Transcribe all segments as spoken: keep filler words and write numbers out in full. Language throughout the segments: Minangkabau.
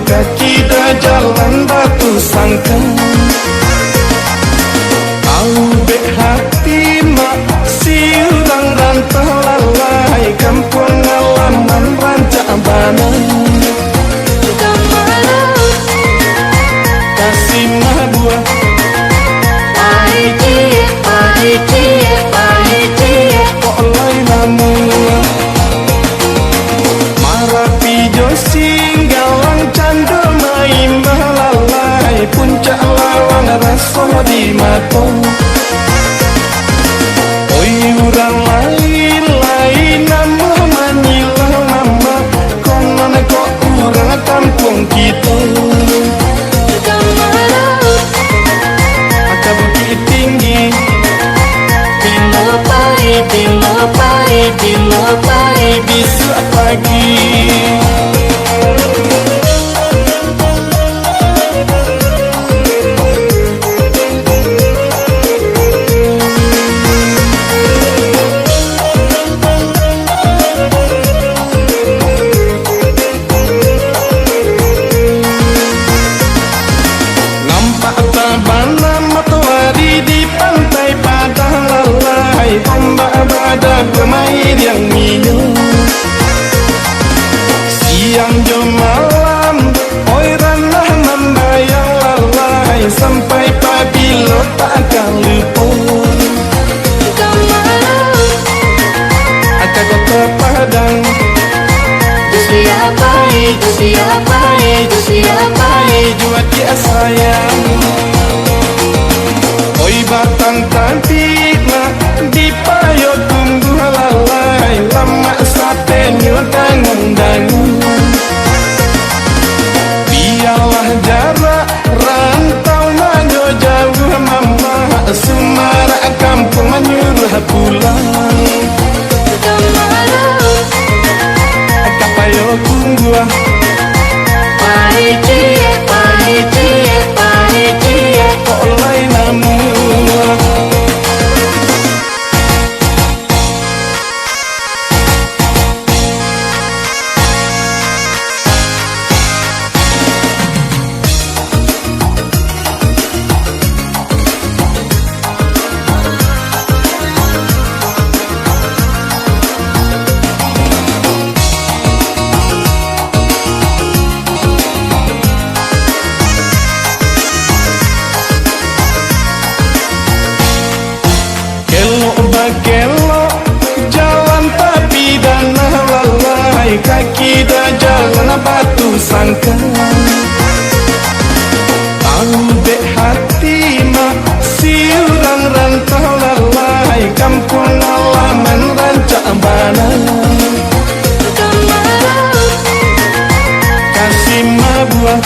Kaki dah jalan batu sangka. Taubek hati mak, si urang rantau lalai, kampuang halaman rancak bana. Kasih mabuah. Pai ciek, pai ciek, pai ciek. Kok lai namuah. Marapi jo Singgalang cando maimbau lalai, puncak lawang raso di mato. Oi urang lain, lain namuah manyilau mamak, konon kok urang kampuang kito. Ka Bukittinggi. Bilo pai, bilo pai, bilo pai, bisuak pagi. Nampak tabana matoari di pantai Padang Lalai, ombak bada bamairiang minyo. Siang jo malam, oi ranah mambayang lalai, sampai pabilo tak akan lupo. Ka Kota Padang. Di siapa, di siapa, di siapa, jua dia sayang. Oi batang tabik mak, di Payokumbuah lalai, lamak satenyo dangun-dangun. Bialah jarak rantau nan jo jauah mamak, sumarak kampuang manyuruah pulang. Ka Payokumbuah. Pai ciek, pai ciek, pai ciek. Kok lai namuah. Kelok bakelok jalan, tapi danah lalai, kaki dah jalan batu sangka. Tahu dek hati mak, si urang rantau lalai, kampuang halaman rancak bana. Kasih mabuah.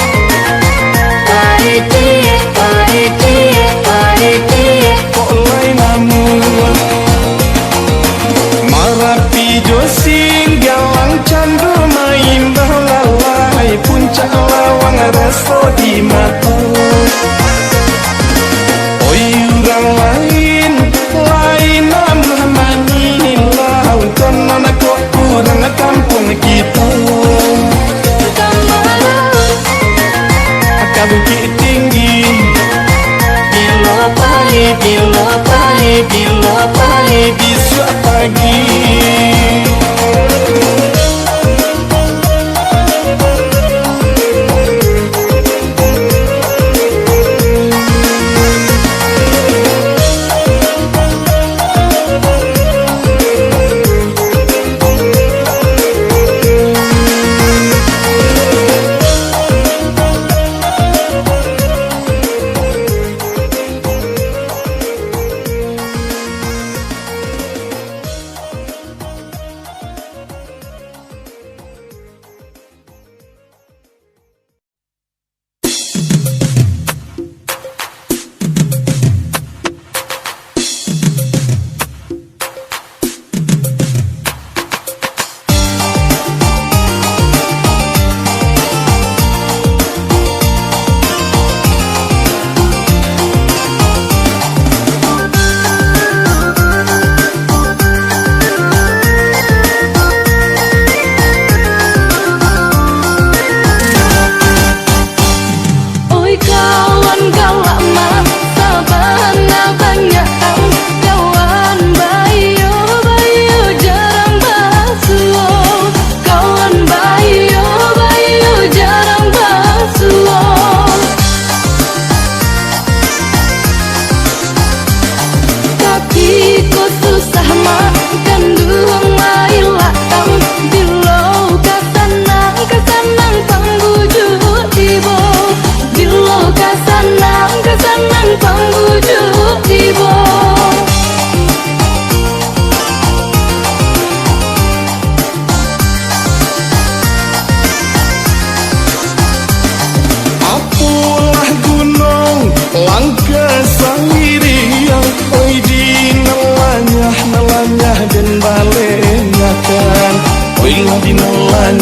Pai ciek, pai ciek, pai ciek. Kok lai namuah. Marapi jo Singgalang cando maimbau lalai, puncak lawang raso di mato. Oi urang lain, lain namuah manyilau, konon kok urang kampuang kito. Ka Bukittinggi. Bilo pai, bilo pai, bilo pai, bisuak pagi.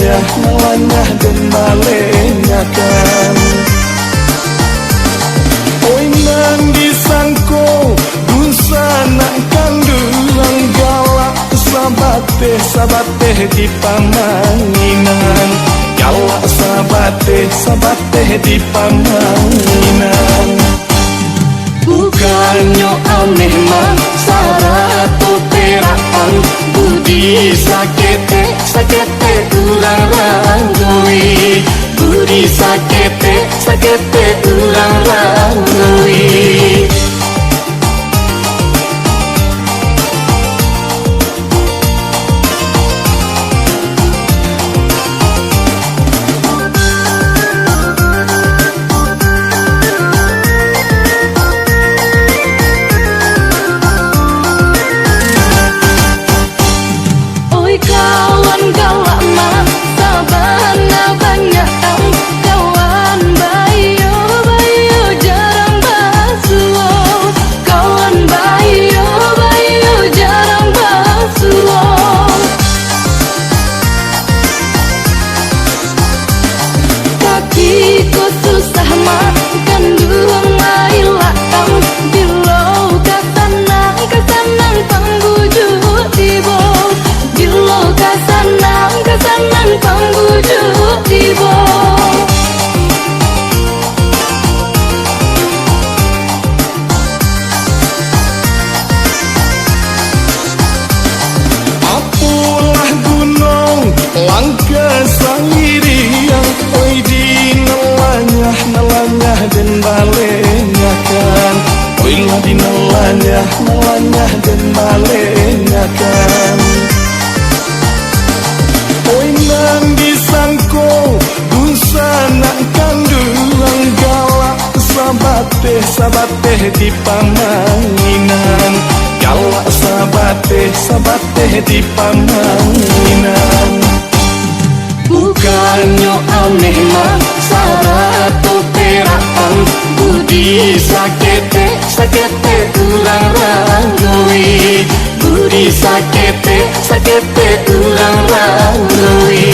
Nalanyah den balenyakan. Oi, nan disangko dunsanak kanduang, galak sabateh-sabateh di pamanginan. Galak sabateh-sabateh di pamanginan. Bukannyo ameh mah, sarato perak ang, budi saketek-saketek urang ranggui, budi saketek-saketek urang ranggui. Oi, kawan galak mah, sabana banyak ang, kawan baiyo-baiyo jarang basuo. Kawan baiyo, baiyo jarang basuo. Kaki ko susah mah, kanduang mailak ang. Bilo ka sanang, ka sanang pangbujuak tibo. Bilo ka sanang, ka sanang pangbujuak tibo. Apolah guno langkah sairiang, oi, di nalanyah-nalanyah den balenyakan. Oi, lah di nalanyah-nalanyah den balenyakan. Oi, nan disangko dunsanak kanduang, galak sabateh-sabateh di pamanginan. Galak sabateh-sabateh di pamanginan. Bukannyo ameh mah, sarato perak ang, budi saketek-saketek urang ranggui, budi saketek-saketek urang ranggui.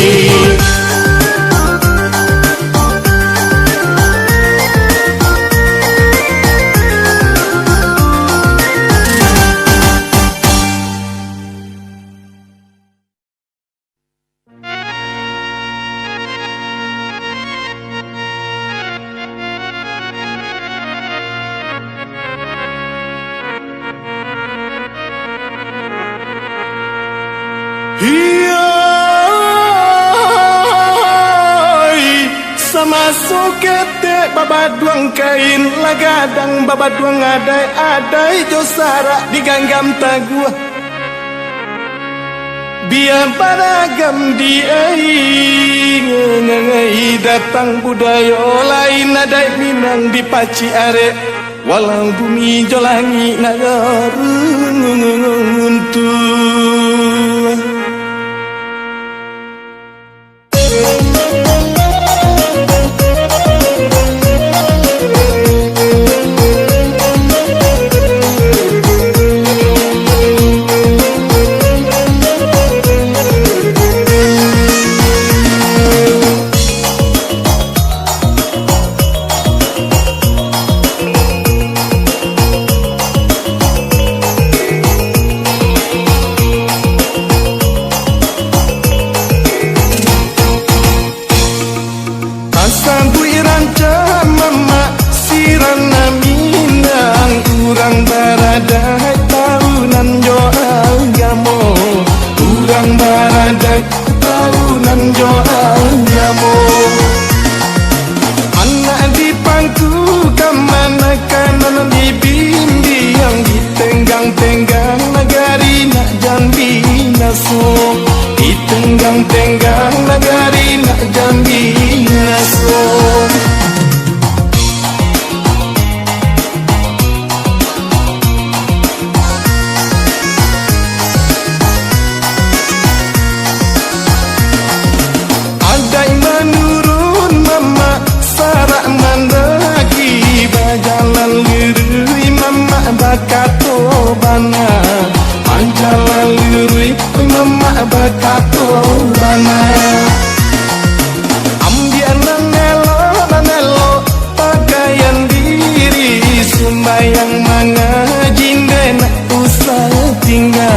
Hiyoi, samaso ketek babaduang kain, lah gadang babaduang adaik, adaik jo sarak diganggam taguah. Bia baragam di ai, ngangai datang budayo lain, adaik Minang dipacik arek, walau bumi jo langik nak runtuah. Tasabuik rancak mamak sirana Minang, urang baradaik taunan jo agamo, urang baradaik taunan jo agamo. Anak di pangku kamanakan nan dibimbiang, ditenggang-tenggang nagari nak jan binaso, ditenggang-tenggang nagari nak jan binaso. Adaik manurun mamak, sarak mandaki, bajalan luruih mamak bakato bana, bajalan luruih mamak bakato bana. Sumbayang mangaji ndak usah tingga,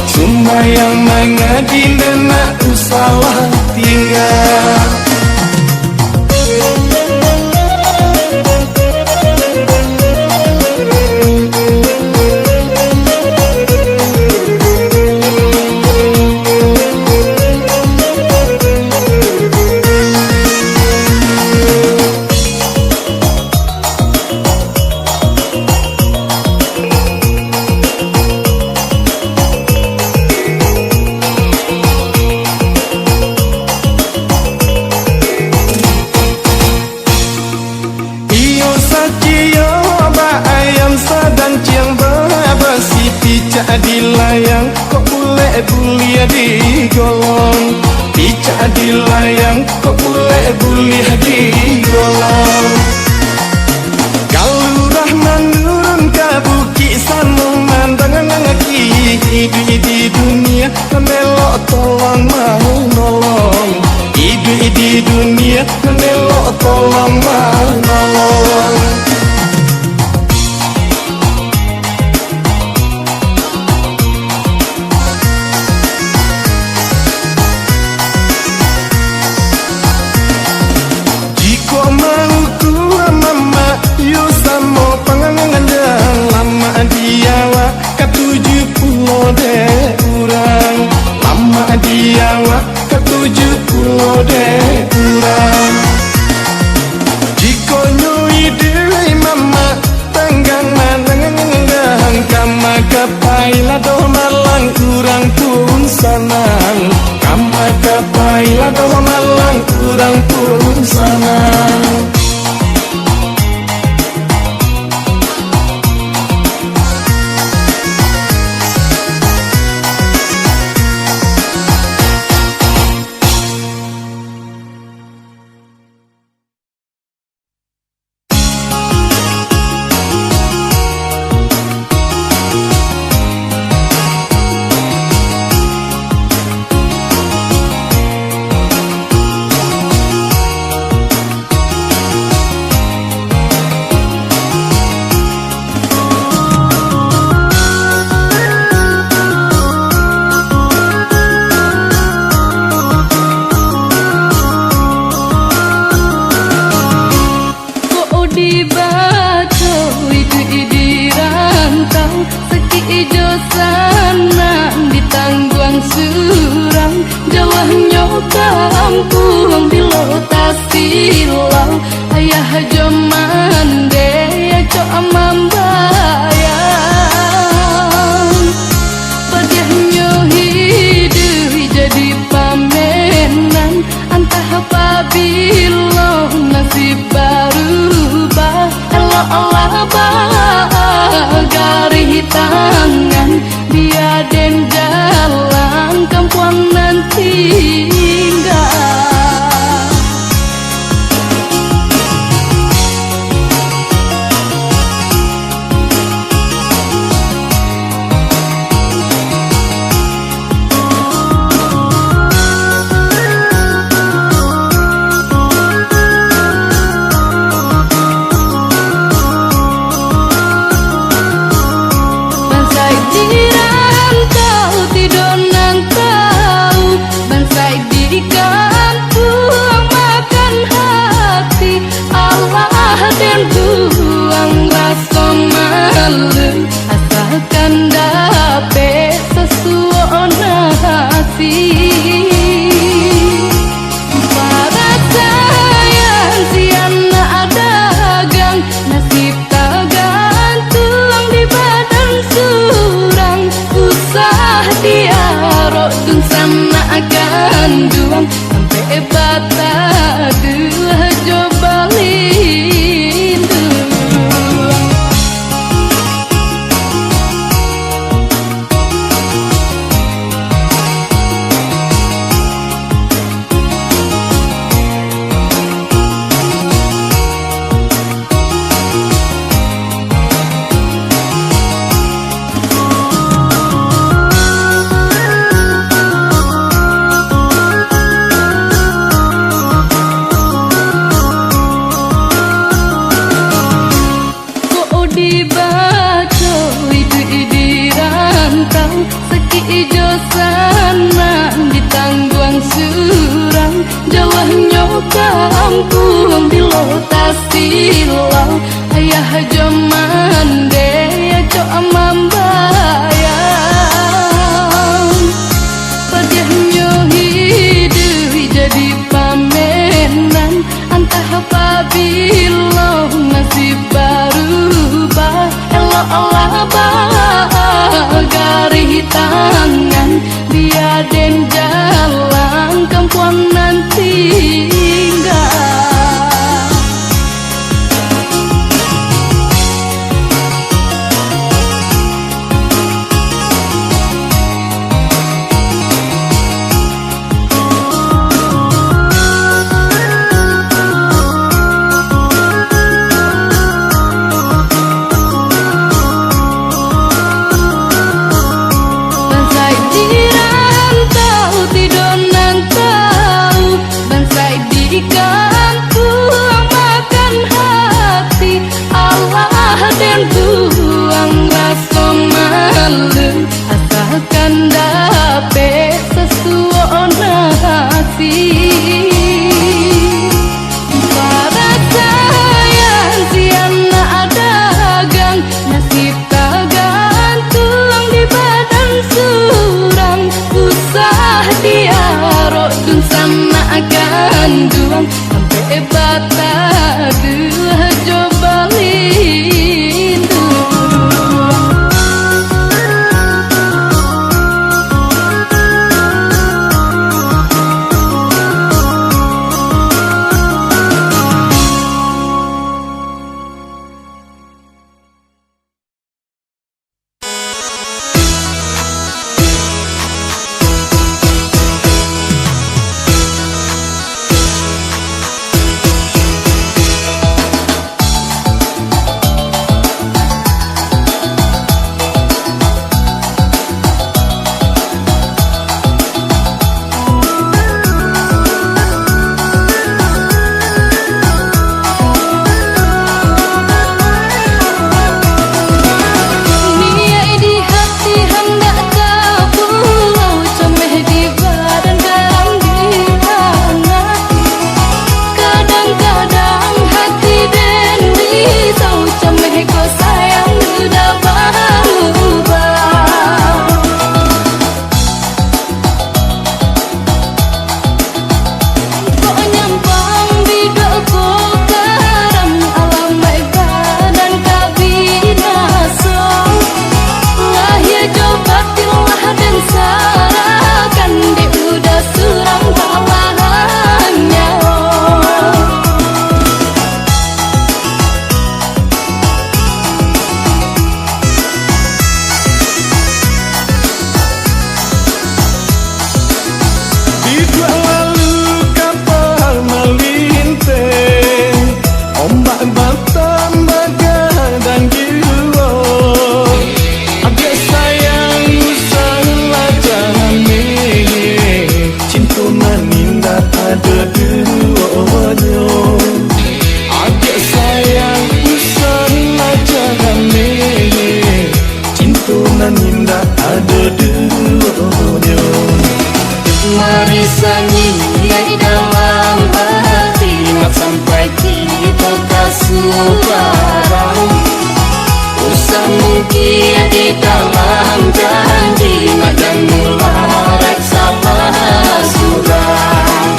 sumbayang mangaji ndak usah tingga. Iyo saciyo ba ayam sadang ciang babasi, picak di layang kok bulek buliah di golong, picak di layang kok bulek buliah di golong. Kalurah manurun ka bukik, sanang mandanga ngaki, iduik di dunia nan elok tolong manolong, iduik di dunia nan elok tolong manolong. Jikok mauku mamak, yo samo pangangan jan lamak di awak, katuju pulo dek urang. Lamak di awak, katuju pulo dek urang. Jikok nyo iduik mamak, tanggang mananggang, kama ka pai lah doh malang, urang pun sanang. Kama ka pai lah doh malang, urang pun sanang. Kok dibaco iduik di rantau, sakik jo sanang ditangguang surang. Jauahnyo kampuang bilo tasilau, ayah jo mande acok mambayang. Padiahnyo hiduik jadi pamenan, antah pabilo nasib barubah. Eloklah bagarih tangan, bia den jalan kampuang nan tingga. Bansaik di rantau tido nan tau, bansaik di kampuang makan hati. Alah den buang raso malu, asakan dapek sasuok nasi. Parasaian si anak dagang, nasib tagantuang di badan surang. Usah diarok dunsanak kanduang, sampai bataduah jo balinduang. Ampun bilo tasilau, ayah jo mandeh acok mambayang. Padiahnyo hiduik jadi pamenan, antah pabilo nasib barubah. Eloklah bagarih tangan, bia den jalan kampuang nan tingga. Bansaik di rantau tido nan tau, bansaik di kampuang makan hati. Alah den buang raso malu, asakan dapek sasuok nasi. Parasaian si anak dagang, nasib tagantuang di badan surang. Usah diarok dunsanak kanduang, ampek bataduah jo balinduang. Niaik di hati handak ka pulau, cameh di badan garang di tangan. Kadang-kadang hati den risau, cameh ko sayang udah barubah. Kok nyampang bidok ko karam, alamaik badan ka binaso. Lahia jo batin lah den sarahkan, dek udah surang balahannyo. Biduak lalu kapal malinteh, ombak batambah gadang juo. Agiah sayang usahlah jan ameh, cinto nan indak ado duonyo. Agiah sayang usahlah jan ameh, cinto nan indak ado duonyo. Mari sangiang dalam hati, nak sampai kito ka sukarang. Usah mungkin di dalam janji, nak jan mularek salah surang.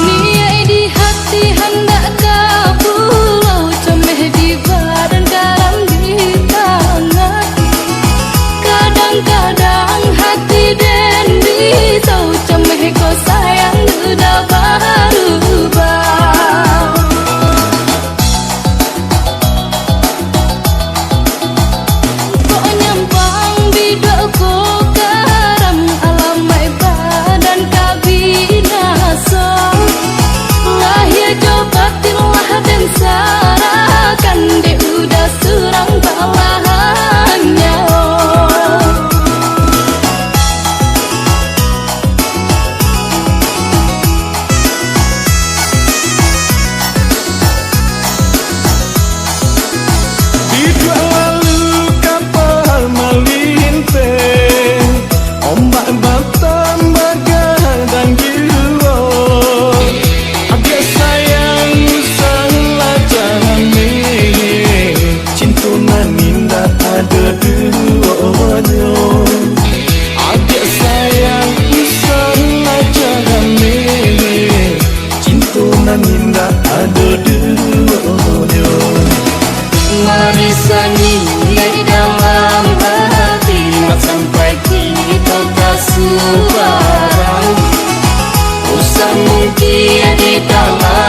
Niaik di hati handak ka pulau, cameh di badan garang di tangan. Kadang-kadang hati den risau, cameh ko sayang udah barubah. Kok nyampang bidok ko karam, alamaik badan ka binaso. Lahia jo Mungkin di dalam